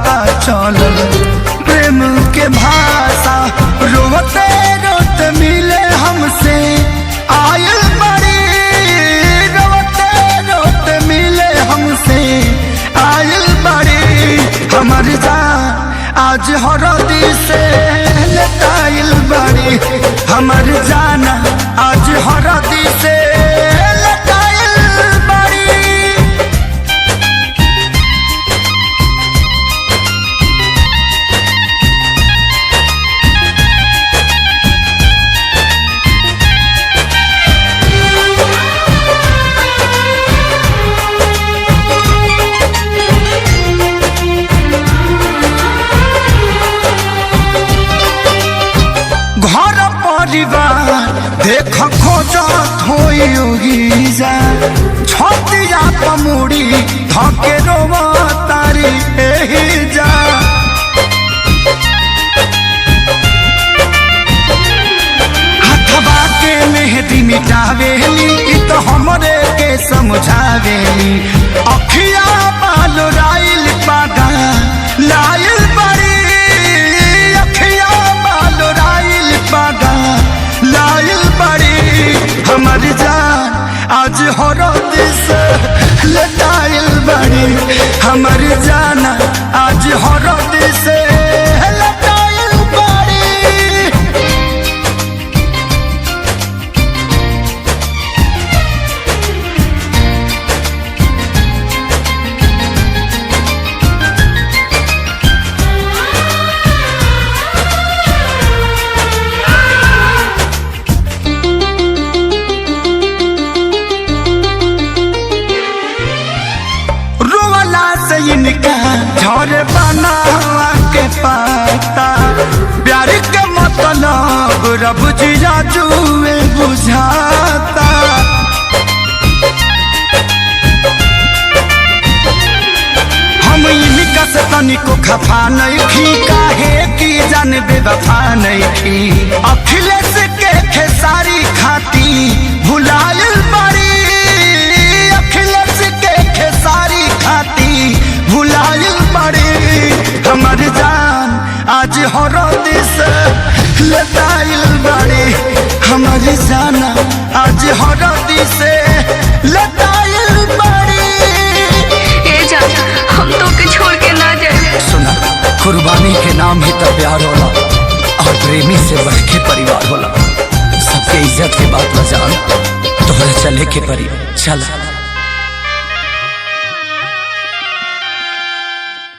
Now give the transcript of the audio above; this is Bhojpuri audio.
पता चलल प्रेम के भाषा। रोते रोते मिले हमसे आयल बड़ी, रोते रोते मिले हमसे आयल बड़ी। हमर जान आज हरदी से लटाइल बड़ी, हमर जान आज हरदी से लटाइल बड़ी। घर परिवार देख खोजत होई जा, छतिया पमुड़ी धके रोवा तारी एही जा। हथवा के मेहदी मिटावेली इ तो हमरे के समझावेली। अखिया बालो राइल पागा लाइल बड़ी, अखिया बालो राइल पागा लाइल बड़ी। हमर जान आज हरद से लटाइल बड़ी, हमर जान आज हरद से लटाइल बड़ी। रोवला से इनका झर बनावा के पाता, प्यार के मतलब रब जिया जुए बुझाता। हम इनका से तनिको खफा नहीं खी, काहे की जान बेवफा नहीं खी। अखिलेश के खेसारी खाती भुलायल बड़ी, अखिलेश के खेसारी खाती भुलायल बड़ी। हमर जान आज हरद से लटाइल बड़ी, हमर जान आज हरद से लटाइल बड़ी। ए जान, हम तो के छोड़ के ना जाए। सुना, कुर्बानी के नाम ही तो प्यार होला और प्रेमी से बढ़ के परिवार होला। सबके इज्जत के बात बजान तोहरा चले के परी। चल।